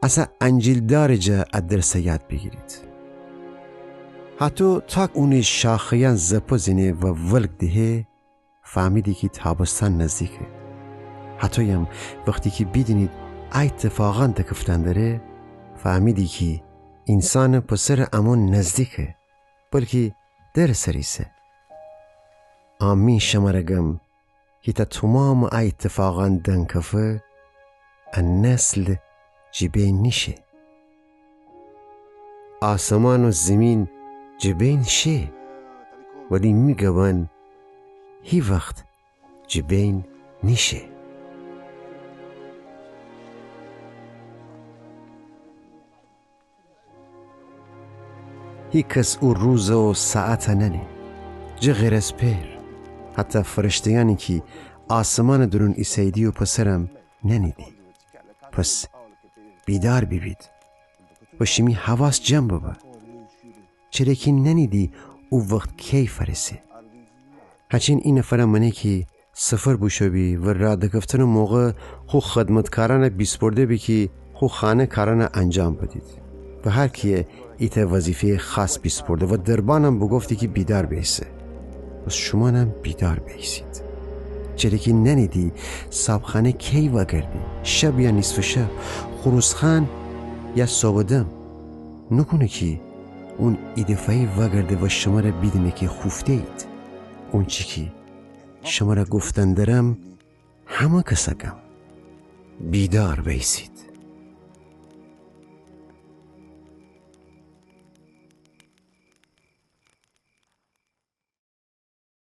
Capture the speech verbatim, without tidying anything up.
اسه انجیلدارٚ جا ا درسه یاد بیگیرید. هتو تاک اونٚ شاخه‌یأن زپزینه و ولگ دهه، فهمیدی کی تابستان نزدیکه. هتویم وختی کی بیدینید ا ایتفاقأن دکفتن دره، فهمیدی کی اینسانٚ پسرٚ امون نزدیکه، بلکی درٚ سر ایسه. آمین شمره گم کی تا تومامٚ ا ایتفاقأن دنکفه، ا نسل جٚه بین نیشه. آسمان و زیمین جٚه بین شه، ولی می گبأن هی وخت جٚه بین نیشه. هیکس او روز و ساعت نأنه، جٚه غیر از پئر، حتی فرشته‌یأنی کی آسمانٚ دورون ایسه‌ییدی و پسرم نأنیدی. پس بیدار بیبید و شیمی حواس جمع ببه، چره کی نأنیدی او وخت کی فأرسه. هچین ای نفرم مأنه کی سفر بوشو بی و راه دکفتنٚ موقع خو خدمتکارأنه بیسپرده بی کی خو خانه کارأنه انجام بدید و هر کیه ایتأ وظیفه‌یٚ خاص بیسپرده و دربانم بوگفتی کی بیدار بیسه. پس شومأنم بیدار بیسید، چره کی نأنیدی صابخانه کی وأگرده، شب یا نیصفٚ شب، خروس‌خوأن یا صبٚ دم. نوکونه کی اون ایدفعه‌یی وأگرده و شمره بیدینه کی خوفته‌یید. اونچی کی شمره گفتن درم، همه کسه گم: بیدار بیسید.